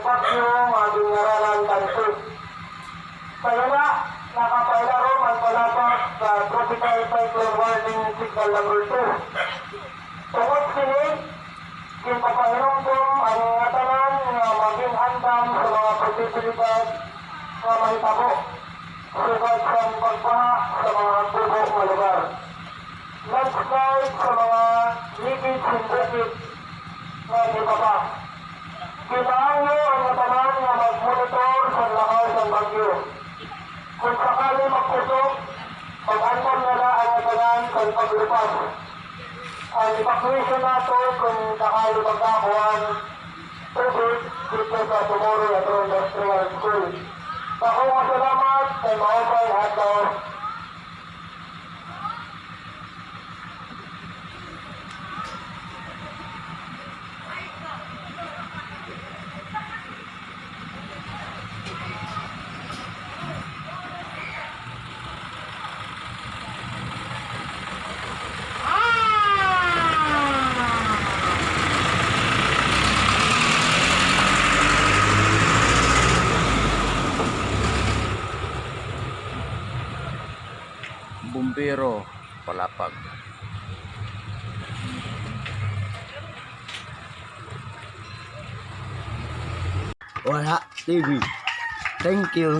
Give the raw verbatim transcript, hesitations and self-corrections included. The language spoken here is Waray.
Bagyo nga ginngaranan kan Pete. Kay una, nakapailarom an Palapag sa Tropical Cyclone Warning Signal Number Two. Tungod sini, ginpapahinumdom an ngatanan nga maging andam sa mga posibilidad nga mahitabo, sugad sa pagbaha sa mga hagbubo nga lugar, landslide sa mga ligid hin bukid nga nibaba. Kinahangyo an ngatanan nga mag-monitor sa lakaw sa bagyo. Kung sakali magkusog, mag-andam na la an ngatanan sa paglupas. An evacuation naton kung sakali magkakuan tubig didto sa Tomorrow Latron Industrial School. Dako nga salamat kay maupay adlaw. Bumbero, Palapag. Wala, T V. Thank you.